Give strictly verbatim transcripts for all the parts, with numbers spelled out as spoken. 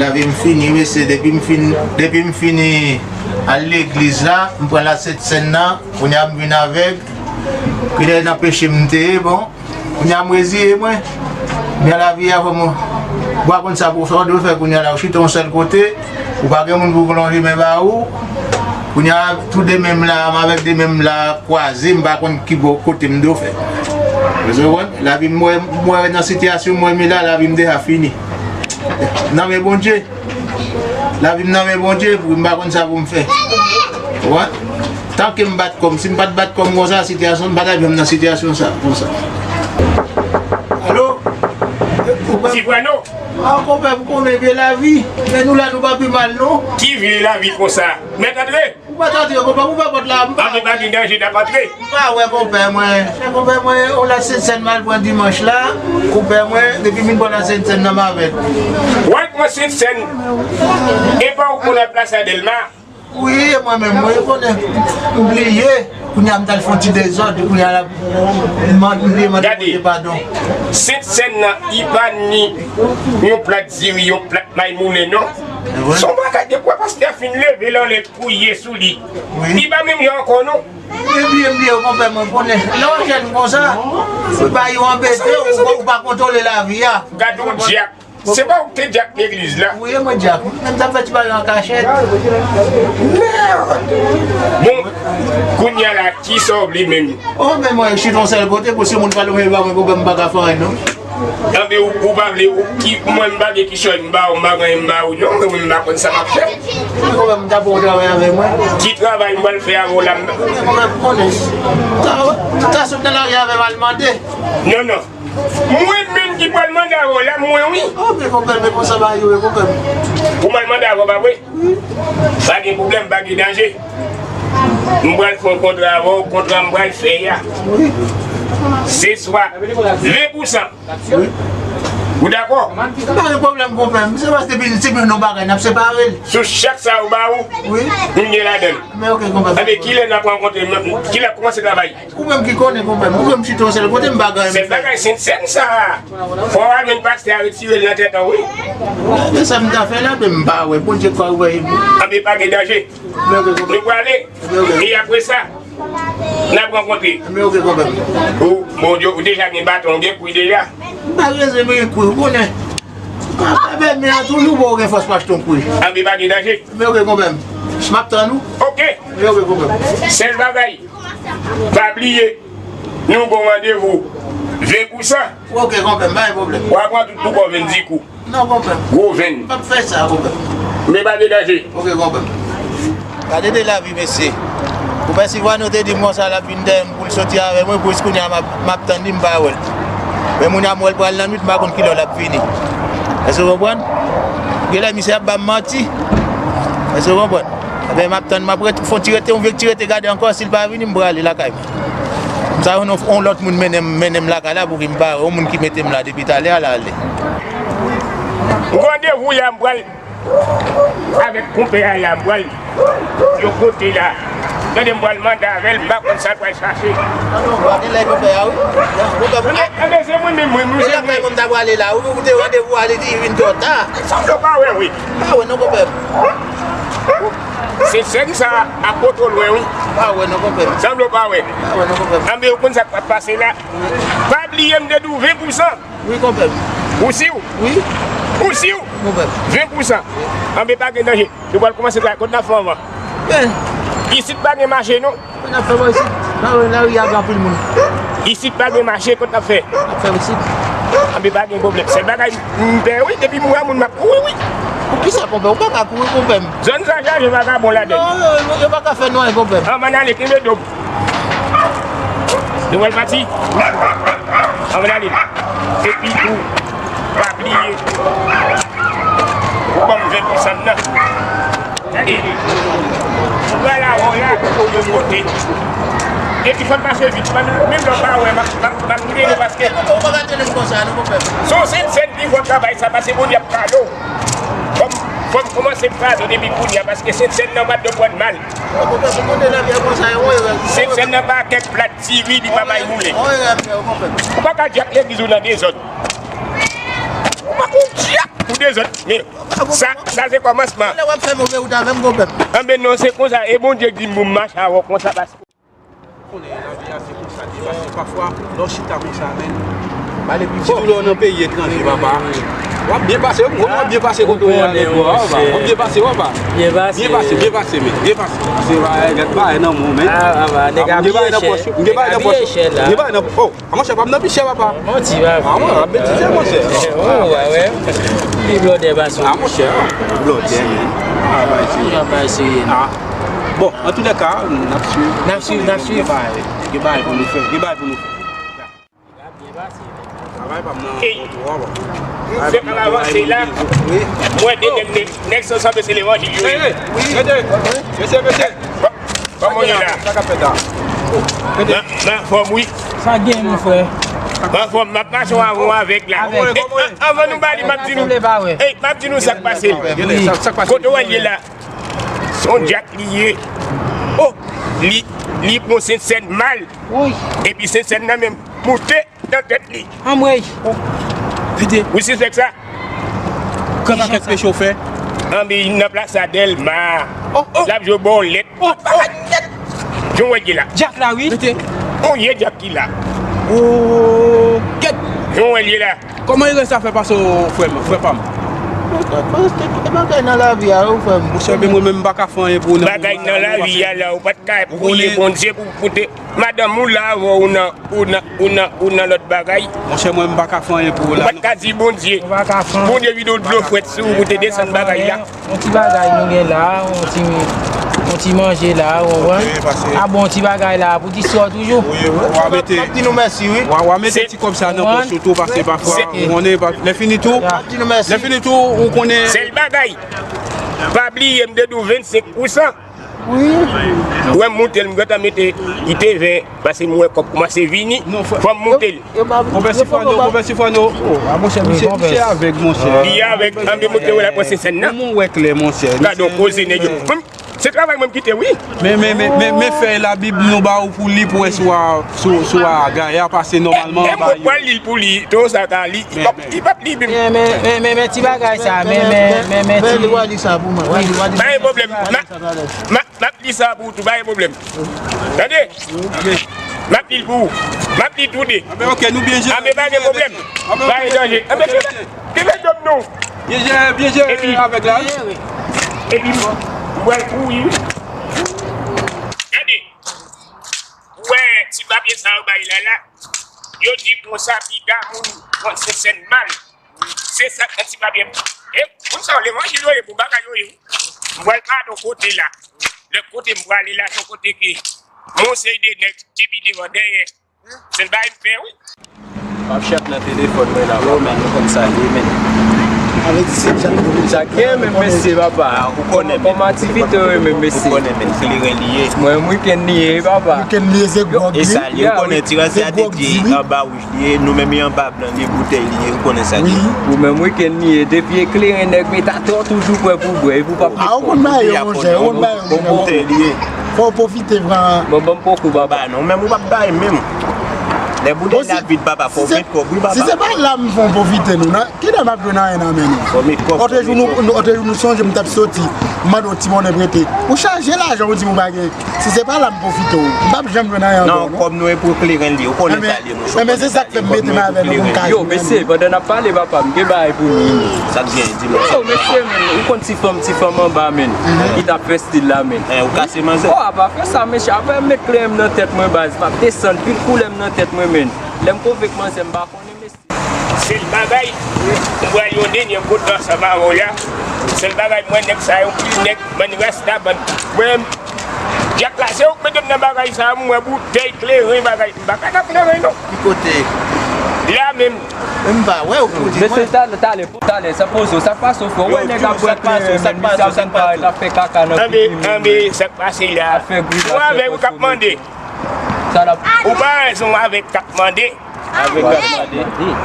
Lavi m fini, mesye, depi m fin, depi m fini al legliz la, m pran Lasentsenn nan, kounye a m vin avèg, kilè nan peche m te ye, bon, kounye a m reziye mwen, men lavi a fò m, ou pa konn sa pou sa w dwe fè kounye a la, ou chita yon sèl kote, ou pa gen moun pou lonje men ba ou, kounye a, tou de men m la, m avèk de men m la kwaze, m pa konn ki bò kote m dwe fè. Ou konprann? Lavi m, mwen, mwen nan sitiyasyon mwen ye la, lavi m deja fini. Nan men Bondye. Lavi m nan men Bondye, pou m pa konn sa pou m fè. Ou konprann? Tanke m bat kò m, si m pa t bat kò m konsa, sitiyasyon, m pa t ap janm nan sitiyasyon sa, konsa. Alo? Ou pa... Sivwano? Ah, konpè, m konnen vye lavi. Men nou la, nou pa pi mal, non. Ki vye lavi konsa? Mèt antre? Ou pa t antre, konpè, ouvè pòt la, m pa... Antre, pa gen danje, n ap antre. M pa wè konpè mwen. Konpè mwen, on Lasentsenn m al pran dimanch la. Konpè mwen, depi m vin pran Lasentsenn nan m avèg. W al pran Sentsenn, e pa ou konn al plase a Dèlma? Wi, e mwen menm, mwen konnen. M bliye. Kounye a m t al fè yon ti dezòd, kounye a la, m bliye mande Bondye padon. Sentsenn nan, li pa ni yon plat diri, yon plat may moulen, non. Se yon bagay de pwa pastè a fin leve l anlè, kouye sou li. Wi. Li pa menm jan ankò, non. Epi, epi, konpè mwen konnen. Lè w jèn konsa, se pa yo anbete w, ou pa kontwole lavi a. Gade yon dyak. Se pa ou k te dyak legliz la? Wi, e mwen dyak. Menm sa m fè ti bagay an kachèt. Mèd! Bon, kounye a la, kisa w vle menm? Oh, men mwen chita yon sèl kote pou si moun pa lonje ba mwen, konpè m pa ka fè anyen, non. Anben, ou, ou pa vle, ou, ki, mwen, m pa gen kichòy, m ba ou, m pa gen anyen, m ba ou, non, mwen, m pa konn sa m ap fè. Mwen, konpè m ta bon travay avè mwen. Ki travay m pral fè avè w la, m... Konpè m konnen. Ta, ta sot nan lari avè m al mande. Non, non. Mwen menm ki pral mande avè w la, mwen wi. Oh, men konpè m, men konsa bagay yo ye, konpè m. Ou pral mande avè w, pa vre? Wi. Pa gen pwoblèm, pa gen danje. M pral fè yon kontra avè w, kontra m pral fè a. Wi. Se swa ven pou san. Wi. Ou dakò? Pa gen pwoblèm, konpè m. Se paske depi, depi nou bagay, n ap separe l. Sou chak sa yo ba ou, wi, m gen ladan l. Men oke, konpè m. Anben, kilè n ap rankontre, kilè n ap kòmanse travay? Ou menm ki konnen, konpè m. Ou menm chita yon sèl kote, m pa gen anyen m fè. Sèl bagay, Sentsenn sa a. Fò w al jwenn pastè a retire l nan tèt an, wi. Men sa m ta fè la, men m pa wè. Bondye ka wè. Anben, pa gen danje. Men oke, konpè m. Nou prale. Men oke. E apre sa, n ap rankontre. Men oke, konpè m. Ou, Bondye, ou deja gen baton, ou gen kwi deja. M pa bezwen men kwi, ou konnen. Pa, pa, men an toujou bon, ou gen fòs pou achte yon kwi. Anben, pa gen danje. Men oke, konpè m. M ap tann ou. Oke. Men oke, konpè m. Sèl bagay. Pa bliye, nou gon randevou ven pou san. Oke, konpè m, pa gen pwoblèm. W a pran tout pou kò venn di kou. Non, konpè m. Gwo venn. M p ap fè sa, konpè m. Men pa gen danje. Oke, konpè m. Gade de lavi, mesye. Konpè Sivwano te di m konsa, l ap vin dèyè m pou l soti avè mwen, pou jis kounye a m ap, m ap tann li, m pa wè l. Men moun a m wè l pral nan nwit, m pa konn kilè l ap vini. Èske w konprann? Genlè misye ap ba m manti. Èske w konprann? Ebyen, m ap tann, m ap ret, fè yon ti rete, yon vye ti rete gade ankò, si l pa vini, m prale lakay mwen. M sa jwenn yon, yon lòt moun mennen m, mennen m lakay la pou ki m pa wè, yon moun ki mete m la depi talè a l ale. Randevou la, m pral avèk konpè a la, m pral yon kote la. Tande, m pral mande avè l, m pa konn sa l pral chache. Non, non, pa gen lè konpè a, wi. Konpè, konpè. Ebyen, se mwen menm, mwen, mwen, se mwen. Mwen ta prale la, ou, ou te randevou a, li vin twò ta. Sa m pa wè, wi. Pa wè, non, konpè. Se sèn sa a poto lwen, wi. Pa wè, non, konpè. Sanble w pa wè. Pa wè, non, konpè. Anben, ou konn sa k ap pase la. Pa bliye m te di w ven pou san. Wi, konpè m. Ou si w? Wi. Ou si w? Konpè m. Ven pou san. Anben, pa gen danje. Nou pral kòmanse travay. Kot n ap fè anvan? Men. Isit pa gen mache, non. N ap fè bò isit. Lari, lari a gen anpil moun. Isit pa gen mache, kot n ap fè? N ap fè isit. Anben, pa gen pwoblèm. Sèl bagay, m pè, wi, depi m wè moun, m ap kouri, wi. Poukisa, konpè? Ou pa ka kouri, konpè m. Zòn sa chaje vagabon ladan l. Non, yo, yo pa ka fè nou anyen, konpè m. Ann, ann ale, kenbe do m. Nou pral pati. Ann ale. Epi tou, pa bliye. Ou ban m ven pou san nan. Tande. Ou pral avè w la, ou yon kote. Epi fò n mache vit. Menm lè w pa wè, m ap, m ap, m ap kite nou paske. Ou pa ka tande m konsa, non, konpè. Se yon sèn, sèn pi fò travay sa, paske Bondye ap kado. Fò m, fò m kòmanse kado depi kounye a, paske sèn, sèn nan pa t dwe pran mal. Sèn, sèn nan pa kèk plat diri, li pa bay moulen. Ou pa ka di ak legliz ou nan dezòd. Ou pa ka di ak Ou dezòd, men sa, sa se kòmansman. Lè w ap fè move wout avè m, gon pèp. Anben non, se konsa, e Bondye k di m pou m mache avè w konsa, paske konnen lavi a se konsa l ye, paske pafwa, lè w chita konsa, men, pale pi fò. Sitou lè w nan peyi etranje, papa. W ap byen pase, w ap byen pase kote w ye avèk mwen, papa. W ap byen pase, papa. Byen pase. Byen pase, byen pase, men. Byen pase. Se bagay, gad bagay nan men w, men. Ah, papa, nèg abiye chè. M gen bagay nan pòch, m gen bagay nan pòch. M gen bagay nan pòch. Oh, a monchè, pa m nan pi chè, papa. Manti, papa. Ah, mwen, ap betize, monchè. Oh, wè, wè. Li blòdè, pason. Ah, monchè, blòdè, men. Ah, bay serye. Ah, bay serye. Ah. Bon, antoulèka, n ap swiv. N ap swiv, n ap swiv. Gen bagay, gen bagay pou nou fè. Gen bagay pou nou fè. Travay pa m nan kontwòl. Nou fèk ap avanse la. Mwen de nèg, nèg, nèg sa sanble se levanjil yo ye. Hey, hey, mesye, mesye, mesye. Kòman w ye la? Sa k ap fèt la? Nan, nan fòm, wi. Sa gen, mon frè? Nan fòm, m ap mache avè w avèk la. Avèk. E, an-, anvan nou ba li, m ap di nou, ey, m ap di nou sa k pase. Wi. Kote w wè l ye la? Se yon dyak li ye. Oh, li, li pran sentsèn mal. Wi. Epi sentsèn nan menm moute nan tèt li. Anmwey. Vide. Ou sispèk sa? Kran pakèt peche w fè. Anben, nan plas sa Dèlma. Oh, oh. L ap jwe bòlèt. Oh, oh. Jan w wè l ye la. Dyak la, wi. Mete. Ou ye dyak ki la. Oh, kèt. Jan w wè l ye la. Kòman erè sa fè pase w, frè m, frè pa m? E bagay nan lavi a, wi, frè m. Monchè, men mwen menm, m pa ka fè anyen pou ou nan. Bagay nan lavi a la, ou pa t ka priye Bondye pou, pou te Madanm ou la avè w, ou nan, ou nan, ou nan, ou nan lòt bagay. Monchè, mwen, m pa ka fè anyen pou ou la, non. Ou pa t ka di Bondye. Ou pa ka fè anyen. Bondye vide w dlo frèt sou ou pou te desann bagay la. Yon ti bagay nou gen la, yon ti, yon ti manje la, ou konprann? Ok, pase. A bon, ti bagay la, pou ti sò toujou. Wi, wi. W a mete, w a, w a mete ti kòb sa nan pòch ou tou, pase pafwa, ou konnen, lè fini tou, lè fini tou, ou konnen. Sèl bagay, pa bliye m te di w vennsenk pousan. Wi. Ou wè m moute l, m gentan mete, li te ven, paske m wè kòb kòmanse vini. Fò m moute l. Konpè Sifwano, konpè Sifwano. Oh, a monchè, misye, misye avèg, monchè. Li avèg, anben moute w la pran sentsèn nan. Mwen wè klè, monchè. Gade yon koze nèg yo. Mwen, se travay mwen m kite, wi. Men, men, men, men, men fèy Labib nou ba ou pou li pou wè si w a, si w, si w a gaya pase nòmalman anba yo. E, e, e mwen pral li l pou li, tou sa ka li, li p ap, li p ap li menm. Men, men, men, men, men ti bagay sa, men, men, men, men ti. Fè li w a li sa pou mwen, w a li, w a li. Pa gen pwoblèm. M a, m a, m ap li sa pou ou tou, pa gen pwoblèm. Tande? M ap li l pou ou. M ap li l tou de. Anben, ok, nou byen jere. Anben, pa gen pwoblèm. Pa gen danje. Anben, kenbe, kenbe dòm nou. Byen jere, byen jere avèk la. Epi, epi, m pral kouri, wi. Tande? Ou wè ti papye sa yo bay la, la? Yo di konsa, piga moun pran sentsèn mal. Se sa k nan ti papye. E moun sa yo levanjil yo ye, bon bagay yo ye. M pral pale yon kote la. Lòt kote m prale la, se yon kote ke yon seri de nèg depi devan dèyè. Se l bay m fè, wi. M ap chèf nan telefòn mwen la, bro, men nou konn sa l ye, men. Sa gen, men mesye, papa. Ou konnen, men. Kòman aktivite yo ye, men mesye? Ou konnen, men kleren li ye. Mwen, m wikenn li ye, papa. Wikenn li ye, se gwòg li. E sa l ye, ou konnen, ti raze a te di anba wouj li ye, nou menm e anba blan li ye, boutèy li ye, ou konnen sa l ye. Wi. Ou menm wikenn li ye, depi e kleren nèg met atè w toujou prè pou bwè, epi w p ap. A, ou konn ba yo, monchè, ou konn ba yo. Bon boutèy li ye. Fò w pwofite pran. Bon, ban m poko, papa. Ba non, menm ou p ap bay menm. Lè boutèy la vid, papa, fò w met kòb, wi, papa. Si se pa la m fè w pwofite nou, nan, kilè m ap jwenn anyen nan men nou? Fò w met kòb. Otrejou nou, otrejou nou sonje m t ap soti, m mande w ti monnen prete. Ou chaje lajan, ou di m ou pa gen. Si se pa la m pwofite w, m p ap janm jwenn anyen ankò, non. Non, kòb nou e pou kleren li, ou konnen sa l ye, monchè. Enben, se sa k fè m mete m avè nou pou m ka jwenn. Yo, mesye, pandan n ap pale, papa, m gen bagay pou nou, wi. Sa k gen, di m sa. Yo, mesye, men, ou konn ti fanm, ti fanm anba, men, ki t ap fè stil la, men. Eh, ou kase manzè. Oh, apa fè sa, mesye, apa m met kleren m nan tèt mwen, baz, m ap desann, pil koulè m nan tèt mwen, men. Lè m konvenk manzè, m pa konnen, mesye. Sèl bagay, m pral yon dènye kote ansanm avè w la. Sèl bagay, mwen, nèg sa yo, pil nèg, bann rasta, bann, mwen, dyak la, se yo k mete m nan bagay sa, m wè boutèy, kleren, bagay, m pa ka nan kleren, non. Ki kote? La menm. Men m pa wè w pou di mwen. Mesye, talè, talè, talè, sa poze w, sa k pase w, frè? Ou wè nèg ap bwè kleren, men misye ap vin parèt, ap fè kaka nan figi m. Anben, anben, sa k pase la? Ap fè grimas. Ou avè yo k ap mande. Ou pa wè se yon avèg k ap mande. Avèg k ap mande.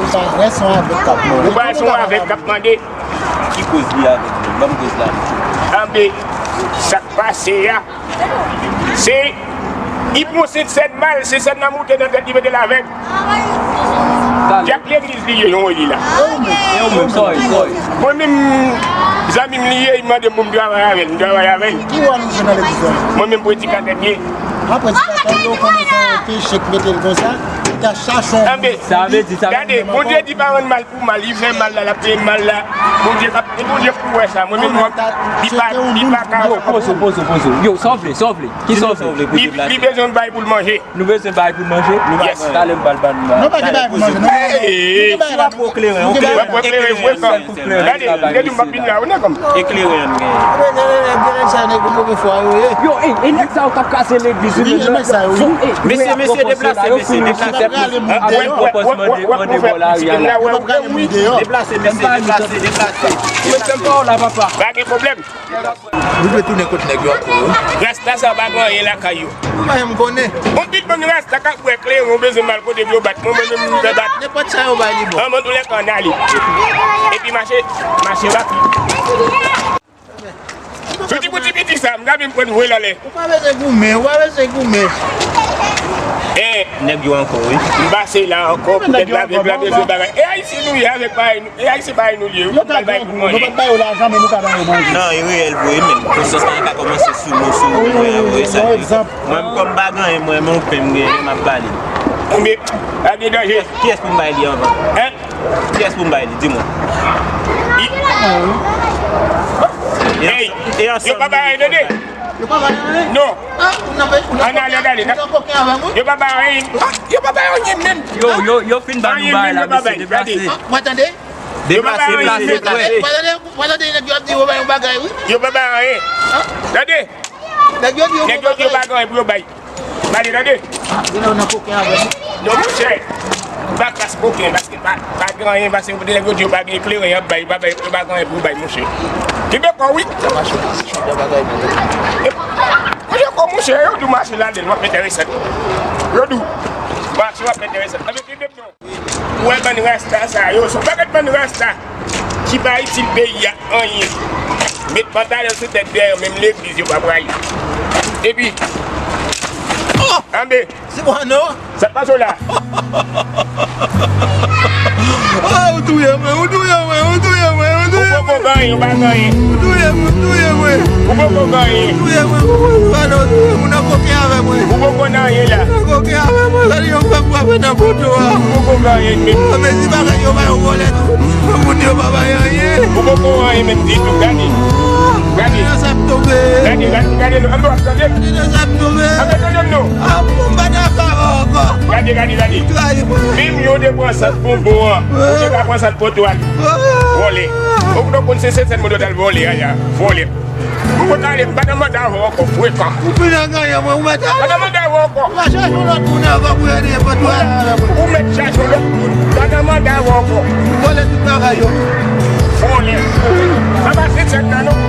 Ou pa wè se yon avèg k ap mande. Ou pa wè se yon avèg k ap mande. Ki koz li avèg li? Ban m koz la. Anben, sa k pase a, se, li pran sentsèn mal, sentsèn nan moute nan tèt li, mete l avèg. Djak legliz li ye, nou wè li la. E ou menm, sa w ye, sa w ye? Mwen menm, zanmi m li ye, li mande m pou m travay avè l, m travay avè l. Ki wòl ou jwe nan legliz la? Mwen menm predikatè m ye. A, predikatè, lè w konnen se yon peche k mete l konsa, li ka chache yon moun. Sa vle di, sa vle di, gade, Bondye di pa rann mal pou mal, li fè mal la, l ap peye mal la. Bondye k ap, e Bondye pou wè sa. Mwen menm, mwen, li pa, li pa ka. Yo, poze w, poze w, poze w. Yo, sa w vle, sa w vle? Kisa w vle? Li, li bezwen bay pou l manje. Nou bezwen bay pou manje? Yes. Talè m pral ba nou. Nou pa gen bay pou manje, non. Hey! Nou gen bay la. Pou kleren, nou gen bay la. Pou kleren, pou kleren. Gade, gade, m ap vin la, ou nan kòm. Ekleren an gen. Yo, ey, e nèg sa yo k ap kase legliz, wi, e nèg sa yo, wi. Mesye, mesye, deplase, mesye, deplase. Deplase, mesye, deplase, deplase. Ou mete m pa w la, papa. Pa gen pwoblèm. Nou dwe tounen kot nèg yo ankò, wi. Rasta sa pa gen anyen lakay yo. Ou pa janm konnen. Yon tout bann rasta k ap bwè kleren, ou bezwen m al kote pou yo bat mwen, mwen menm m fè bat. Nenpòt sa yo bay li bon. An mwen tou lè kan ale. Epi mache, mache rapi. Sou ti pou ti piti sa, m ta vin pran voye l anlè. Ou pa bezwen goumen, ou pa bezwen goumen. Eh, nèg yo ankò, wi. M pase la ankò, poutèt la, la bezwen bagay. E Ayisyen nou ye avèk bagay nou. E Ayisyen bagay nou li ye, wi. Yo ta bay pou manje. Yo pa bay yo lajan, men nou ka bay yo manje. Non, e reyèl vre, men konsyans lan ka kòmanse sou nou, sou nou, mwen, vre sa. Mwen, m kòm m pa gen anyen, mwen, men yon pen m genyen, m ap bale. Konbyen? Pa gen danje. Kiyès pou m bay li anvan? Hein? Kiyès pou m bay li, di mwen. Ey, yo pa bay anyen, tande? Yo pa bay anyen? Non. Ann ale, ann ale. Yo pa bay anyen. Yo pa bay anyen menm. Yo, yo, yo fin ba nou bagay la, mesye, deplase. Mwen tande? Deplase, deplase, deplase. Mwen tande, mwen tande nèg yo ap di yo bay yon bagay, wi. Yo pa bay anyen. Tande? Nèg yo di yo pa gen anyen pou yo bay. Ba li, tande? Gen lè w nan koken avè m. Non, monchè. M pa klas koken, paske pa, pa gen anyen, paske nèg yo di yo pa gen kleren, y ap bay, yo pa bay, yo pa gen anyen pou yo bay, monchè. Kenbe kò w, wi. Sa mache, se chita bagay pou yo. Monchè, kò, monchè, yo di w mache la, w ap enteresan. Yo di w, mache, w ap enteresan. Kenbe m non. Ou wè bann rasta sa yo, se yon pakèt bann rasta ki pa itil peyi a anyen. Met pantalon sou tèt dèyè, menm legliz yo pa pral. Epi, oh! Anbe. Se bon, non? Sa k pase w la? Ah, ou touye mwen, ou touye mwen, ou touye mwen, ou touye mwen. Ou poko gen anyen, ou pa gen anyen. Ou touye mwen, ou touye mwen. Ou poko gen anyen. Ou touye mwen, ou touye mwen, ou touye mwen, ou nan koken avè mwen. Ou poko nan anyen la. Ou nan koken avè mwen. Gade yon pèp frape nan poto a. Ou poko gen anyen menm. Mezi bagay yo ba yo vòlè tou. Moun yo pa bay anyen. Ou poko anyen menm ditou, gade. Gade. Gade, gade, gade, gade, ann ap tande. Ann ap tande m non. Ah, m pa dakò ankò. Gade, gade, gade. Trayi mwen. Menm yo te pran sant bonbon an. Ou te ka pran sant poto a. Vòlè. Ou konn se sèl moun yo t al vòlè a, ya. Vòlè. Ou konn ale, m pa nan manda avè w ankò, frekan. Ou fin nan ganyen mwen, ou mèt ale. Pa nan manda avè w ankò. Ou va chache yon lòt moun ankò pou ede poto a. Ou mèt chache yon lòt moun. Pa nan manda avè w ankò. Vòlè tout bagay yo. Vòlè. Sa pa se sèl la non.